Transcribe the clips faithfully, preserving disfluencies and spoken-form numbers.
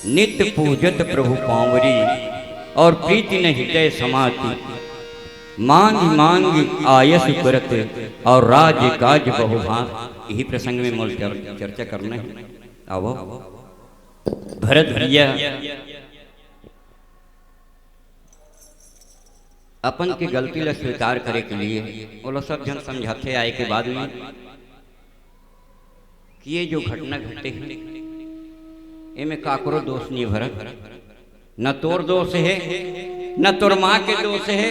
नित पूजत प्रभु पांवरी, और प्रीति न हितै समाति। मांगि मांगि आयसु करत, और राज काज बहुभांति। यही प्रसंग में मोर चर-, चर्चा करना है। आवो। भरत भैया अपन के गलती ला स्वीकार करे के लिए ओला सब झन समझाथे आए के बाद में कि ये जो घटना घटे हे, एमे काकरो दोष नहीं भरत, न तोर दोष हे, न तोर माँ के दोष हे,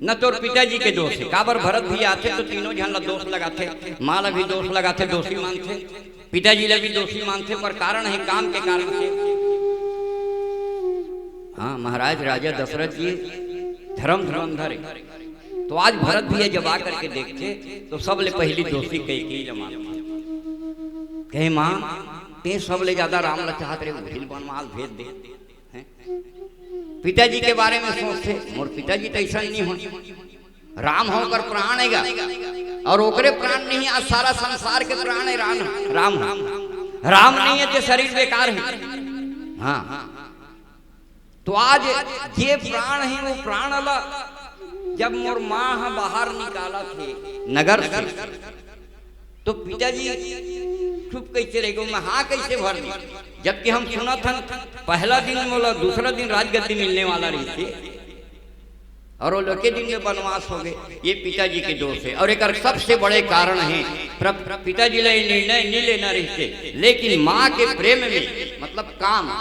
न तोर पिताजी के दोष हे। काबर भरत भी आथे तो तीनों झन ला दोष लगाथे, माँ ला भी दोष लगाथे, दोषी मानथे, पिताजी ला भी दोषी मानथे, पर कारण हे काम के कारण से। हाँ, महाराज राजा दशरथ जी धर्म धुरंधर हे। तो आज भरत भैया जब आ करके देखथे तो सबले पहली दोषी कैकेयी ला मानथे। कहे, माँ, ते सबले ज्यादा राम ला चाहत रहे, उही ल बनवास भेज दे। हैं? पिताजी के बारे में सोचथे, मोर पिताजी तो ऐसा नहीं हो, राम ह ओकर प्राण हे गा, और ओकरे प्राण नहीं, आज सारा संसार के प्राण हे राम, राम ह। राम नहीं हे ते शरीर बेकार हे। हाँ, तो आज जे प्राण हे वो प्राण ला जब मोर माँ ह बाहर निकालत हे नगर से, तो पिताजी चुप कैसे रह गे, मैं हाँ कैसे भर दी? जबकि हम सुनत हन पहला दिन मोला दूसरा दिन राजगद्दी मिलने वाला रहिथे, और वो लोके दिन में बनवास हो गए। ये पिताजी के दोष हे, और एकर सबसे बड़े कारण हे प्र-, पिताजी ला ये निर्णय नहीं लेना रहिथे, लेकिन माँ के प्रेम में, मतलब काम,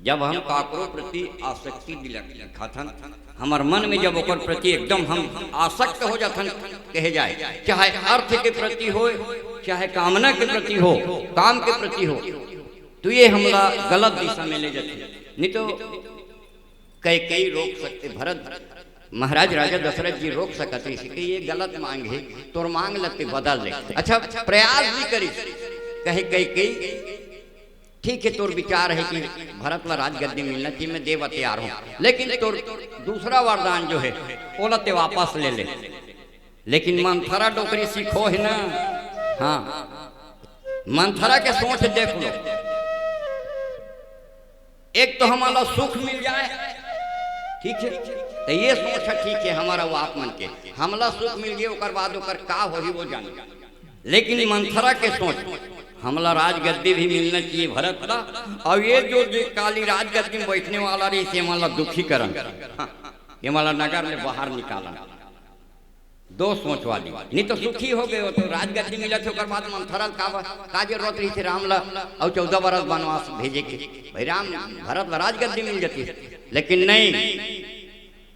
जब हम काकरो प्रति आसक्ति दिला-, दिखाथन, हमर मन में जब ओकर प्रति एकदम हम आसक्त हो जाथन, कहे जाए, चाहे अर्थ के प्रति हो, चाहे कामना के प्रति हो, काम के प्रति हो, तो ये हमला गलत दिशा में ले जाथे। नहीं तो कैकेयी रोक सकथे, भरत महाराज राजा दशरथ जी रोक सकत रहिस कि ये गलत मांग हे, तोर मांग ला ते बदल ले। अच्छा, प्रयास भी करिस, कहे कैकेयी, ठीक हे, तोर विचार हे कि भरत ला राजगद्दी मिलना चाहिए, मैं देवा तैयार हूँ, लेकिन तोर दूसरा वरदान जो हे, ओला ते वापस ले ले। लेकिन मंथरा डोकरी सीखो हे ना, हाँ, मंथरा के सोच देख लो। एक तो हमला सुख मिल जाए, ठीक हे, तो ये सोच हे, ठीक हे, हमर अउ आप मन के, हमला सुख मिल गे, ओकर बाद ओकर का होही वो जाने। लेकिन मंथरा के सोच, हमला राजगद्दी भी मिलना चाहिए भरत ला, और ये जो, जो काली राजगद्दी में बैठने वाला रहिस, ये मन ला दुखी करन, ये मन ला नगर ले बाहर निकालन। दो सोच वाली, नहीं तो सुखी हो गए हो तो राजगद्दी मिलत हे, ओकर बाद मंथरा का, का जरूरत रहिथे राम ला अउ चौदह बरस बनवास भेजे के? भाई राम, भरत ला राजगद्दी मिल जाती, लेकिन नहीं,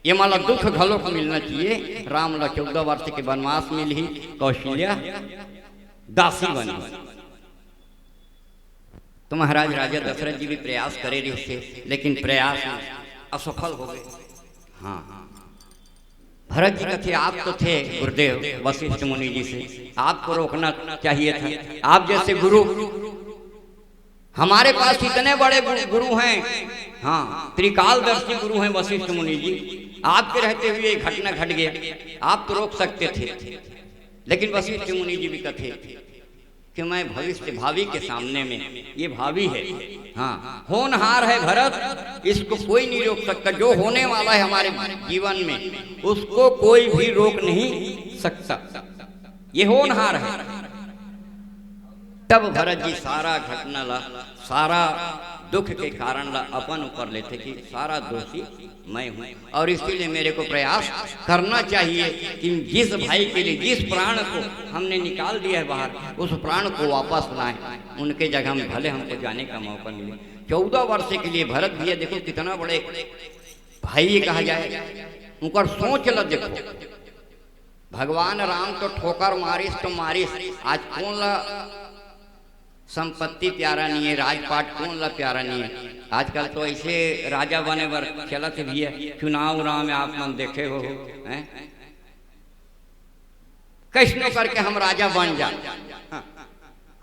ये मन ला दुख घलोक मिलना चाहिए। राम ला चौदह वर्ष के बनवास मिलही, कौशल्या दासी बनही। तो महाराज राजा दशरथ जी भी प्रयास करे रहिथे, लेकिन प्रयास असफल हो गए। हाँ, भरत जी कथे, आप तो थे गुरुदेव वशिष्ठ मुनि जी से, आपको रोकना चाहिए था। आप जैसे गुरु, हमारे पास इतने बड़े गुरु, गुरु हैं, हाँ, त्रिकालदर्शी गुरु हैं वशिष्ठ मुनि जी, आपके रहते हुए ये घटना घट गया, आप तो रोक सकते थे। लेकिन वशिष्ठ मुनि जी भी कथे कि मैं भविष्य, भावी के सामने में, ये भावी है, हाँ, होनहार है भरत, इसको कोई नहीं रोक सकता। जो होने वाला है हमारे जीवन में, उसको कोई भी रोक नहीं सकता। ये होनहार है। तब भरत जी सारा घटना ला, सारा दुख के कारण ला अपन ऊपर लेथे कि सारा दोषी मैं हूँ, और इसीलिए मेरे को प्रयास करना चाहिए कि जिस भाई के लिए, जिस प्राण को हमने निकाल दिया है बाहर, उस प्राण को वापस लाएं, उनके जगह में भले हमको जाने का मौका मिले। चौदह वर्ष के लिए भरत भैया, देखो कितना बड़े भाई ये कहा जाए, उनकर सोच ला देखो। भगवान राम तो ठोकर मारिस तो मारिस, आज कोन ला संपत्ति प्यारा नहीं है, राजपाट कोन ला प्यारा नहीं है। आजकल तो ऐसे राजा बने बर चलत भी है, चुनाव उनाव में आप मन देखे हो, हैं? कैसनो करके हम राजा बन जा, हाँ।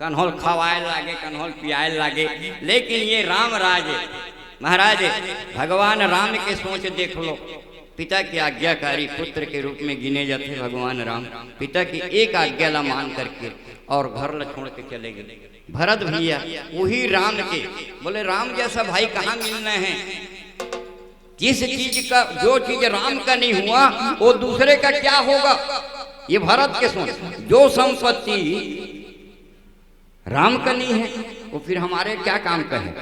कन्होल खवाए लागे, कन्होल पियाए लागे, लेकिन ये राम राज, महाराज, भगवान राम के सोच देख लो। पिता के आज्ञाकारी पुत्र के रूप में गिने जाते भगवान राम। पिता की एक आज्ञा ला मान करके और घर ला छोड़ के चले गए। भरत भैया वही राम के, बोले, "राम जैसा भाई कहाँ मिलना है? जिस चीज का, जो चीज राम का नहीं हुआ, वो दूसरे का क्या होगा?" ये भरत के सुन, जो संपत्ति राम का नहीं है, वो फिर हमारे क्या काम का है?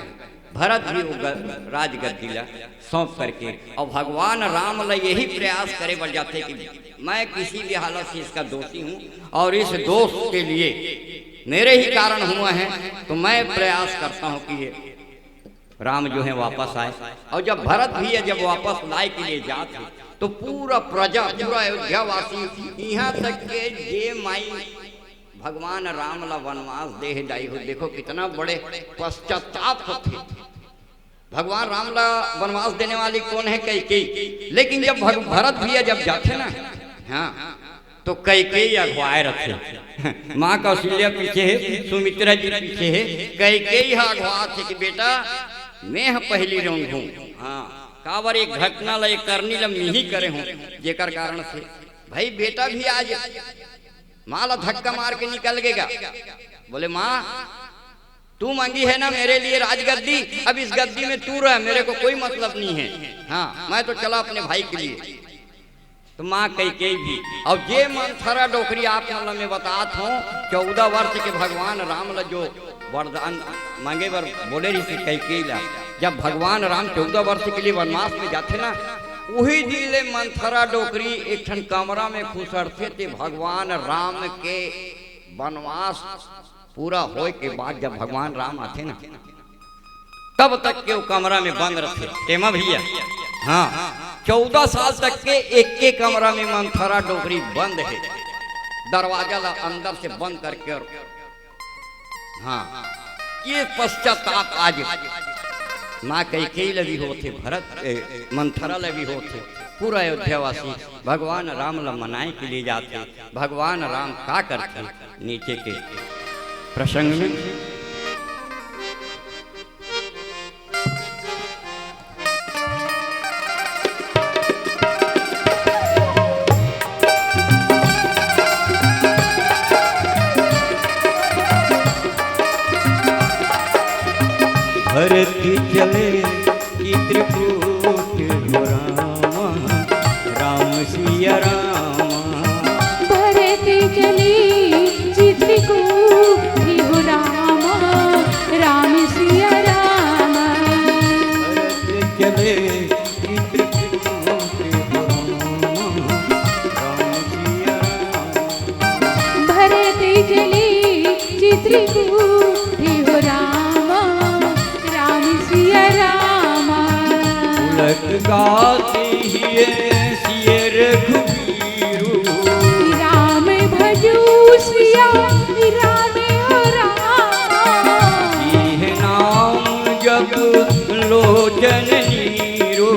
भरत भी वो ग-, राजगद्दी ला सौंप करके और भगवान राम ला यही प्रयास करे बर जाते कि मैं किसी भी हालत से इसका दोषी हूँ और इस दोष के लिए मेरे ही कारण हुआ है, तो मैं प्रयास करता हूँ कि ये राम जो है वापस आए। और जब भरत भैया जब वापस लाए के लिए जात हे, तो पूरा प्रजा, पूरा अयोध्यावासी, यहाँ तक के जे माई भगवान राम ला वनवास दे हे, दाई हो, देखो कितना बड़े पश्चाताप होथे। भगवान राम ला वनवास देने वाली कौन है? कैकेयी। लेकिन जब भग-, भरत भैया जब जाथे ना, हाँ, तो कैकेयी अगुवाए रथे। माँ कौशल्या पीछे हे, सुमित्रा जी पीछे हे, कैकेयी ह अगुवाथे कि बेटा, मैं ह पहली रेंगहूँ। हाँ, काबर एक घटना ला, एक करनी ला मिही करे हूँ, जेकर कारण से भाई बेटा भी आज माँ ला धक्का मार के निकल गेगा। बोले, "माँ, तू मांगी है ना मेरे लिए राजगद्दी, अब इस गद्दी में तू रह, मेरे को कोई मतलब नहीं है। हाँ, मैं तो चला अपने भाई के लिए।" तो माँ कैकेयी भी, और जे मंथरा डोकरी आप मन ला मैं बतात हूँ, चौदह वर्ष के भगवान राम ला जो वरदान मांगे बर बोले रहिस कैकेयी ला, जब भगवान राम चौदह वर्ष के लिए वनवास में जाथे ना, उही दिन ले मंथरा डोकरी एक ठन कमरा में खुसरथे, ते भगवान राम के वनवास पूरा होए के बाद जब भगवान राम आथे ना, तब तक के वो कमरा में बंद रथे। तेमा भैया, हाँ, चौदह साल तक के एक के कमरा में मंथरा डोकरी बंद हे, दरवाजा ला अंदर से बंद करके। और हाँ, ये पश्चाताप आज माँ कैकेयी ला भी होथे, भरत, ए, मंथरा ला भी होथे, पूरा अयोध्यावासी भगवान राम ला मनाए के लिए जाथे। भगवान राम का करथे नीचे के प्रसंग में? भरत चले चित्रकूट हो रामा, राम सिया रामा। भरत चले चित्रकूट हो रामा, राम सिया रामा। भरत चले चित्रकूट हो रामा, राम सिया रामा। भरत चले चित्रकूट हो रामा, राम सिया रामा। पुलक गात हिये सिय रघुबीरु। राम भजो सिया राम हो रामा। इह नाम जप लोचन नीरु।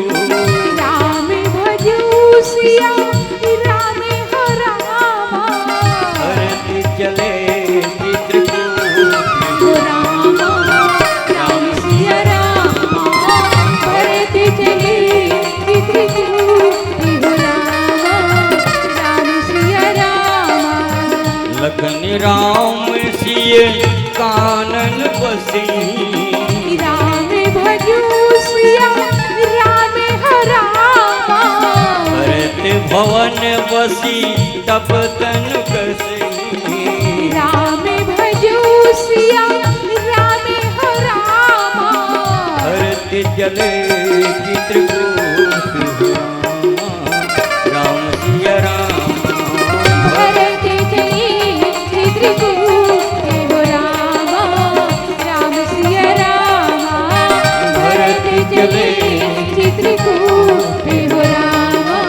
राम भजो सिया राम हो रामा। भरत चले चित्रकूट हो रामा, राम सिया रामा। भरत चले चित्रकूट हो रामा, राम सिया रामा। लखन राम सिय कानन बसई। राम भजो सिया राम हो रामा। भरत भवन बसी तप तन कसई। राम भजो सिया राम हो रामा। भरत चले चित्रकूट हो रामा, राम सिया रामा। भरत चले चित्रकूट हो रामा, राम सिया रामा। भरत चले चित्रकूट हो रामा,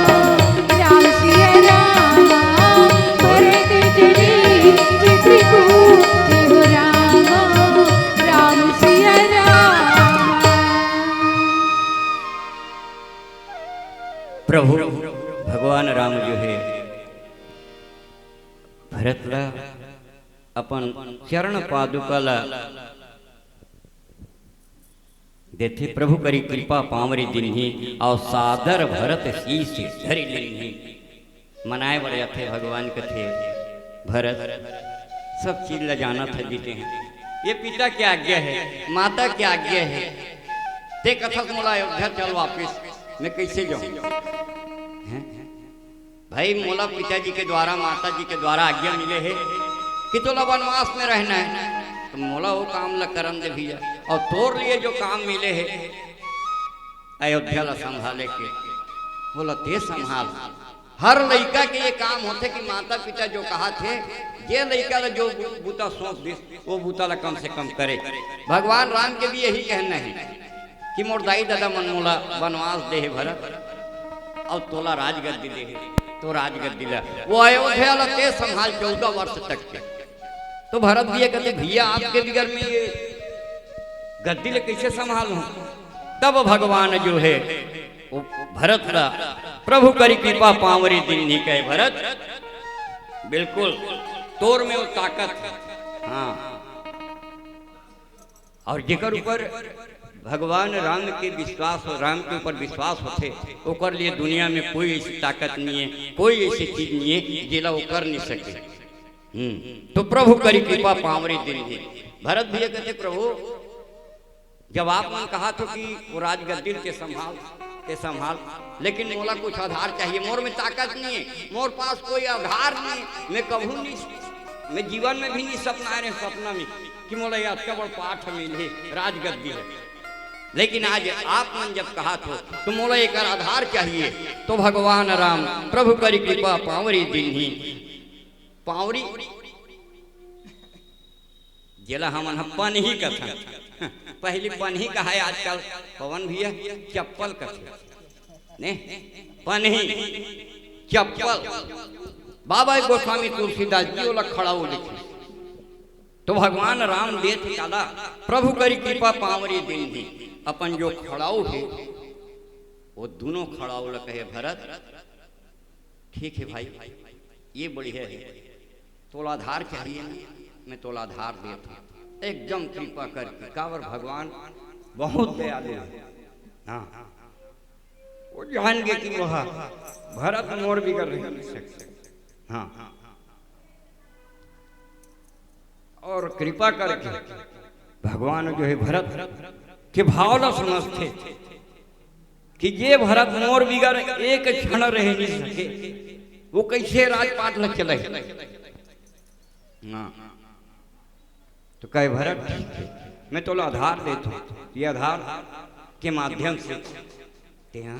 राम सिया रामा। भरत चले चित्रकूट हो रामा, राम सिया रामा। प्रभु भगवान राम जो है, भरत ला अपन चरण पादुका ला देथे। प्रभु करी कृपा पांवरी दिनही, अउ सादर भरत शीश धरि लिनही। मनाए बर जाथे भगवान कथे, भरत सब चीज ल जानत हे जीते हैं, ये पिता के आज्ञा है, माता के आज्ञा है, ते कथस मोला अयोध्या चल वापिस, मैं कैसे जाऊं? हैं? भाई, मोला पिताजी के द्वारा, माता जी के द्वारा आज्ञा मिले हे कि तोला वनवास में रहना है, तो मोला वो काम ल करन दे भैया। और तोर लिए जो काम मिले हे अयोध्या ला संभाले के, बोला ते संभाल। हर लइका के ये काम होथे कि माता पिता जो कहा थे, जे लइका ला जो बू-, बूता सौंप दिस, वो बूता ला कम से कम करे। भगवान राम के भी यही कहना है कि मोर दाई ददा मन मोला वनवास दे हे भरत, अउ तोला राजगद्दी दे हे, तो राजगद्दी ला वो अयोध्या ला ते संभाल चौदह वर्ष तक के। तो भरत भैया कहते, भैया आपके बिगर में ये गद्दी ले कैसे संभालूं? तब भगवान जो है वो भरत ला, प्रभु करी कृपा पांवरी दिनही, कहे भरत बिल्कुल तोर में वो ताकत है। हाँ, और जेकर ऊपर भगवान राम के विश्वास हो, राम के ऊपर विश्वास होथे, ओकर लिए दुनिया में कोई ऐसी ताकत नहीं है, कोई ऐसी चीज नहीं है जेला वो कर नहीं सके। हम्म, तो प्रभु करी कृपा पांवरी दिनही। भरत भैया कहते, प्रभु, जब आप मन कहा थो कि वो राजगद्दी ते संभाल, ते संभाल, लेकिन मोला कुछ आधार चाहिए। मोर में ताकत नहीं है, मोर पास कोई आधार नहीं है। मैं कभू नहीं, मैं जीवन में भी नहीं सपना रहे, सपना में कि मोला ये अतका बड़ पाठ मिले, राजगद्दी है। लेकिन आज आप मन जब कहा थो, तो मोला एक आधार चाहिए। तो भगवान राम प्रभु करी कृपा पांवरी दिनही। पांवरी जेला हमन ह पनही कथन। पहली पनही कहाय, आजकल पवन भैया चप्पल कथे। ने? पनही, चप्पल। बाबा गोस्वामी तुलसीदास जी ओला खड़ाऊ लिखे। तो भगवान राम देत काला, प्रभु करी कृपा पांवरी दिनही। अपन जो खड़ाऊ हे, वो दोनों खड़ाऊ ला कहे, भरत, ठीक है भाई, ये बढ़िया है, तोला आधार चाहिए ना, मैं तोला आधार देत हूँ, एकदम कृपा करके। काबर भगवान बहुत दयालु है। हाँ, वो जान गे कि वह भरत मोर बिगर रह नहीं सकते। हाँ, और कृपा करके भगवान जो है भरत के भाव ला समझथे कि जे भरत मोर बिगर एक क्षण रह नहीं सके, वो कैसे राजपाट ला चलाही? हाँ। तो कहे, भरत, ठीक है, मैं तोला आधार देत हूँ, ये आधार के माध्यम से तेहा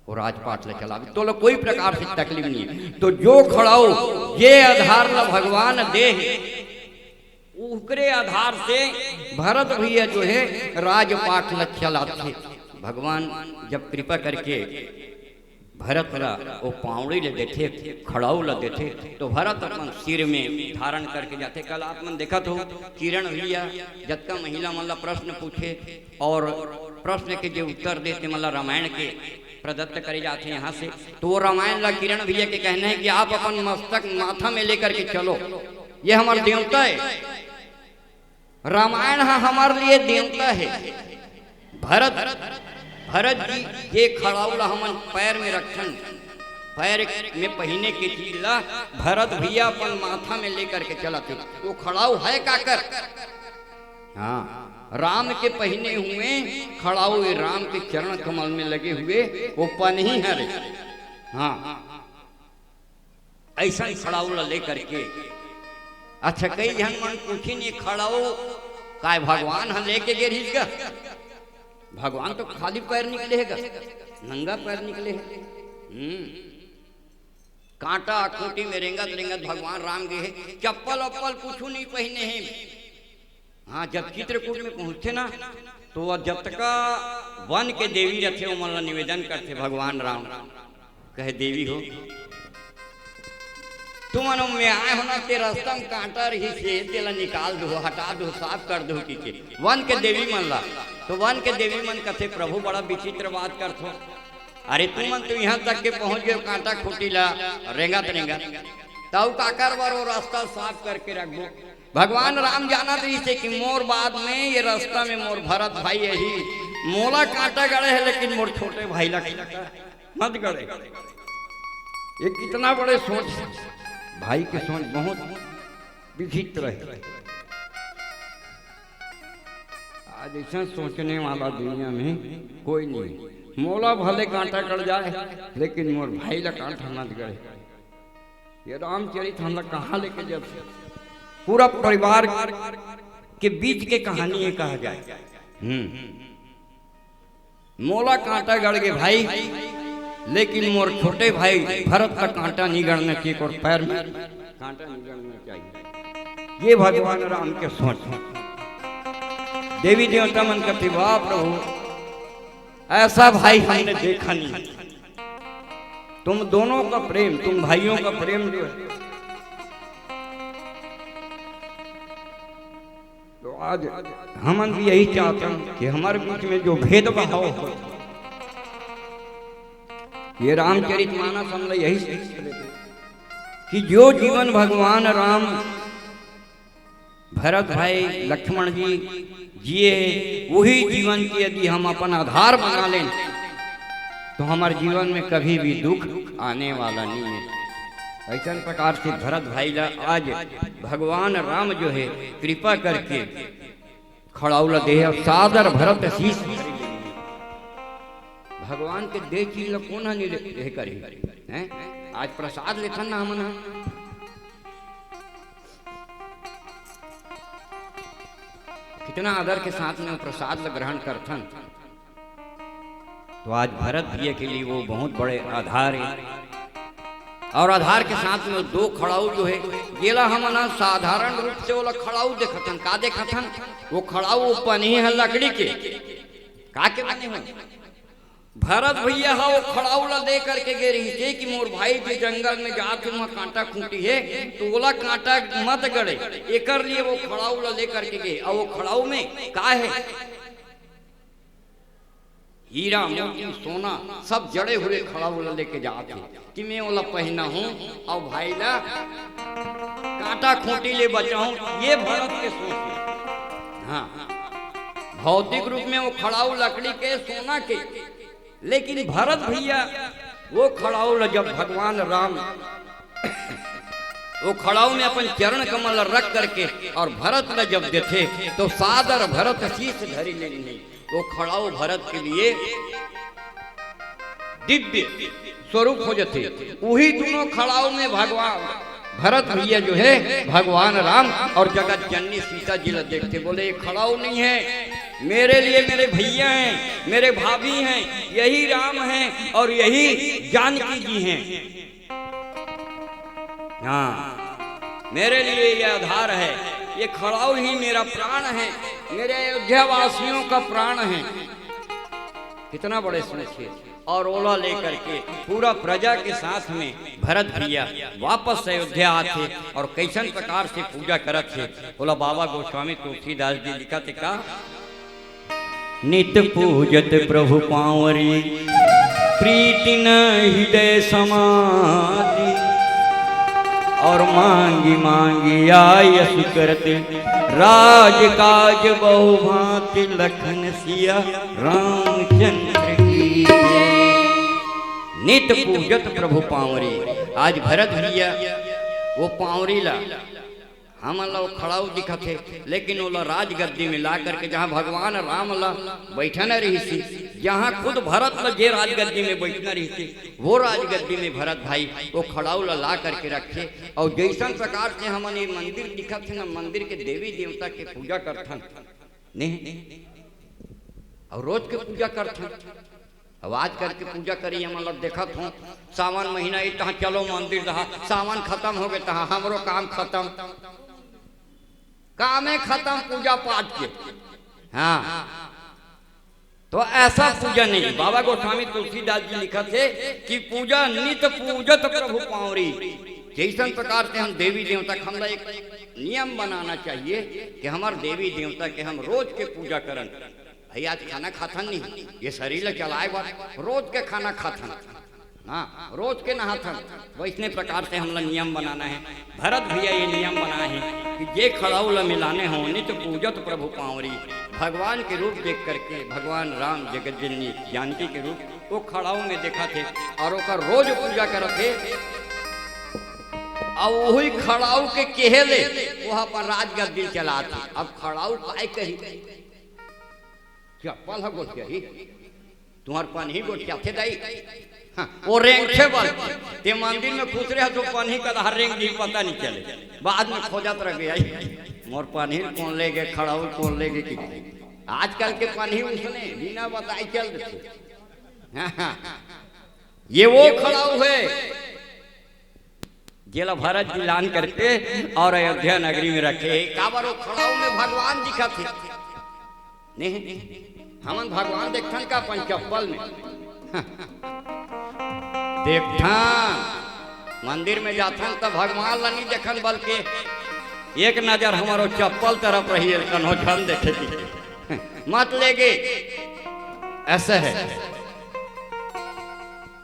वो राजपाट ला चलाबे, तोला कोई प्रकार से तकलीफ नहीं है। तो जो खड़ाऊ, जे आधार ला भगवान दे हे, ओकरे आधार से भरत भैया जो है राजपाट ला चलाथे। भगवान जब कृपा करके भरत ला वो पांवड़ी ला देथे, खड़ाऊ ला देथे, तो भरत अपन सिर में धारण करके जाथे। कल आप मन देखत हो, किरण भैया जतका महिला मन ला प्रश्न पूछे और प्रश्न के जे उत्तर देथे, मतलब रामायण के प्रदत्त करे जाथे यहाँ से, तो वो रामायण ला किरण भैया के कहना है कि आप अपन मस्तक माथा में लेकर के चलो, ये हमार देवता है। रामायण ह हमार लिए देवता है। भरत, भरत जी जे खड़ाऊ ला हमन पैर में रखन, पैर में पहिने के चीज ला भरत भैया अपन माथा में लेकर के चलत हे। वो खड़ाऊ है काकर? हाँ, राम के पहिने हुए खड़ाऊ, ये राम के चरण कमल में लगे हुए वो पनही हरे। हाँ, ऐसा खड़ाऊ ला लेकर के। अच्छा, कई झन मन पूछिन, ये खड़ाऊ काय भगवान ह लेके गे रहिस गा? भगवान तो खाली पैर निकले हे गा, नंगा पैर निकले हे। हम्म, कांटा खूंटी में रेंगत रेंगत भगवान राम गे हे, चप्पल उप्पल कुछु नहीं पहिने हे। हाँ, जब चित्रकूट में पहुंचथे ना, तो वह जतका वन के देवी रथे, ओमन ला निवेदन करथे भगवान राम, कहे, देवी हो, तुमन में आए हो ना, ते रास्ता में कांटा रहिस हे, तेला निकाल दो, हटा दो, साफ कर दो, कहिके वन के देवी मन ला। तो वन के देवी मन कथे, प्रभु, बड़ा विचित्र बात करथो। अरे, तुमन तो यहाँ तक के पहुँच गए, कांटा खूंटी ला रेंगत रेंगत, तऊ काकर बर वो रास्ता साफ करके रखबो? भगवान राम जानत रहिसे कि मोर बाद में ये रास्ता में मोर भरत भाई आही, मोला कांटा गड़े हे, लेकिन मोर छोटे भाई ला कांटा मत गड़े। ये कितना बड़े सोच, भाई के सोच बहुत विचित्र हे। आज ऐसा सोचने वाला दुनिया में कोई नहीं। मोला भले कांटा गड़ जाए, लेकिन मोर भाई ला कांटा मत गड़े। ये रामचरित हमला कहाँ लेके जाथे? पूरा परिवार के बीच के कहानी ये कहा जाए। हम्म। मोला कांटा गड़ गे भाई, लेकिन मोर छोटे भाई भरत का कांटा नहीं गड़ना चाहिए, और पैर में कांटा नहीं गड़ना चाहिए। ये भगवान राम के सोच। देवी देवता मन कथे, "वाह प्रभु, ऐसा भाई हमने देखा नहीं।" तुम दोनों का प्रेम, तुम भाइयों का प्रेम जो है, तो आज हमन भी यही चाहते हैं कि हमारे बीच में जो भेदभाव हो, ये रामचरित मानस हमला यही सीख देते कि जो जीवन भगवान राम, भरत भाई, लक्ष्मण जी जिए, वही जीवन की यदि हम अपन आधार बना लें, तो हमारे जीवन में कभी भी दुख आने वाला नहीं है। ऐसा प्रकार से भरत भाई ला आज भगवान राम जो है, कृपा करके खड़ाऊ ला देहे, और सादर भरत शीश। भगवान के दे चीज ला कोन ह नहीं ले, ये करे, हैं? आज प्रसाद लेथन ना हमन ह, कितना आदर के साथ में प्रसाद ला ग्रहण करथन। तो आज भरत भैया के लिए वो बहुत बड़े आधार है। और आधार के साथ में दो खड़ाऊ जो है, जेला हमन ह साधारण रूप से ओला खड़ाऊ देखथन। का देखथन? वो खड़ाऊ, वो पनही ह लकड़ी के, का के बने हो? भरत भैया ह वो खड़ाऊ ला दे करके गे रहिसे कि मोर भाई जे जंगल में जात हे, वहाँ कांटा खूंटी है, तो ओला कांटा मत गड़े, एकर लिए वो खड़ाऊ ला ले करके गे। और वो खड़ाऊ में का है? हीरा, मोती, सोना सब जड़े हुए खड़ाऊ ला लेके जात हे कि मैं ओला पहना हूँ और भाई ला कांटा खूंटी ले बचाऊं। ये भरत के सोच है। हाँ, भौतिक रूप में वो खड़ाऊ लकड़ी के, सोना के, लेकिन भरत भैया वो खड़ाऊ ला जब भगवान राम वो खड़ाऊ में अपन चरण कमल रख करके और भरत ला जब देथे, तो सादर भरत शीश धरि लेनी। वो खड़ाऊ भरत के लिए दिव्य स्वरूप हो जाते। वही दोनों खड़ाऊ में भगवान भरत भैया जो है, भगवान राम और जगत जननी सीता जी ला देखते, बोले, "ये खड़ाऊ नहीं है, मेरे लिए मेरे भैया हैं, मेरे भाभी हैं, यही राम हैं और यही जानकी जी हैं।" हाँ, मेरे लिए ये आधार है, ये खड़ाऊ ही मेरा प्राण है, मेरे अयोध्या वासियों का प्राण है। कितना बड़े सोच हे। और ओला लेकर के पूरा प्रजा के साथ में भरत भैया वापस अयोध्या आथे और कैसन प्रकार से पूजा करत हे, ओला बाबा गोस्वामी तुलसीदास जी लिखत हे का? नित पूजत प्रभु पांवरी, प्रीति न हृदय समाति। और मांगी मांगी आयस करत, राज काज बहु भांति लखन सिया रामचंद्र की जय। नित पूजत प्रभु पांवरी। आज भरत भैया वो पांवरी ला, हमन ला वो खड़ाऊ दिखत हे, लेकिन ओला राजगद्दी में ला करके, जहाँ भगवान राम ला बैठना रहिसी, जहाँ खुद भरत ला जे राजगद्दी में बैठना रहिसी, वो राजगद्दी में भरत भाई वो खड़ाऊ ला ला करके रखे। और जैसन प्रकार से हमन ये मंदिर दिखत हे ना, मंदिर के देवी देवता के पूजा करथन, नहीं, और रोज के पूजा करथन। अब आज करके पूजा करी, हमन ला देखत हो, सावन महीना ही तहाँ चलो मंदिर रहा, सावन खत्म हो गए तहाँ हमरो काम खत्म, कामे खत्म पूजा पाठ के। हाँ, तो ऐसा पूजा नहीं। बाबा गोस्वामी तुलसीदास जी लिखत हे कि पूजा नित पूजत प्रभु पांवरी। जैसन प्रकार से हम देवी देवता के, हमला एक नियम बनाना चाहिए कि हमार देवी देवता के हम रोज के पूजा करन। भाई, आज खाना खाथन नहीं, ये शरीर ला चलाए बर रोज के खाना खाथन। हाँ, रोज के नहाथन। वैसने प्रकार से हमला नियम बनाना हे। भरत भैया ये नियम बनाए हे कि जे खड़ाऊ ला मिलाने हो, नित पूजत प्रभु पांवरी। भगवान के रूप देख करके भगवान राम, जगत जननी जानकी के रूप वो खड़ाऊ में देखथे और ओकर रोज पूजा करथे। अउ वही खड़ाऊ के केहे ले वो अपन राजगद्दी चलाथे। अब खड़ाऊ काय कही, चप्पल ह गोठियाही, तुंहर पनही गोठियाथे दाई। हाँ, वो रेंगथे बर। ते मंदिर में खुसरे हस तो पनही कदहा रेंग दी, पता नहीं चले। बाद में खोजत रह गया, मोर पनही कोन ले गे, खड़ाऊ कोन ले गे कि। आजकल के पनही उसने बिना बताए चल देथे। हाँ, हाँ। ये वो खड़ाऊ हे जेला भरत जी लान करके और अयोध्या नगरी में रखे। काबर वो खड़ाऊ में भगवान दिखथे। नहीं, हमन भगवान देखथन का अपन चप्पल में? देखथन, मंदिर में जाथन त भगवान ला नहीं देखन, बल्कि एक नजर हमरो चप्पल तरफ रही, कन्हो झन देखे की। मत ले गे, ऐसे हे।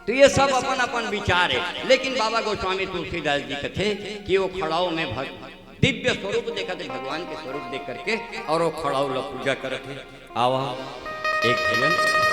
तो ये सब अपन अपन विचार हे, लेकिन बाबा गोस्वामी तुलसीदास जी कथे कि वो खड़ाऊ में भग-, दिव्य स्वरूप देखथे, भगवान के स्वरूप देख करके और वो खड़ाऊ ला पूजा करथे। आवा एक भजन।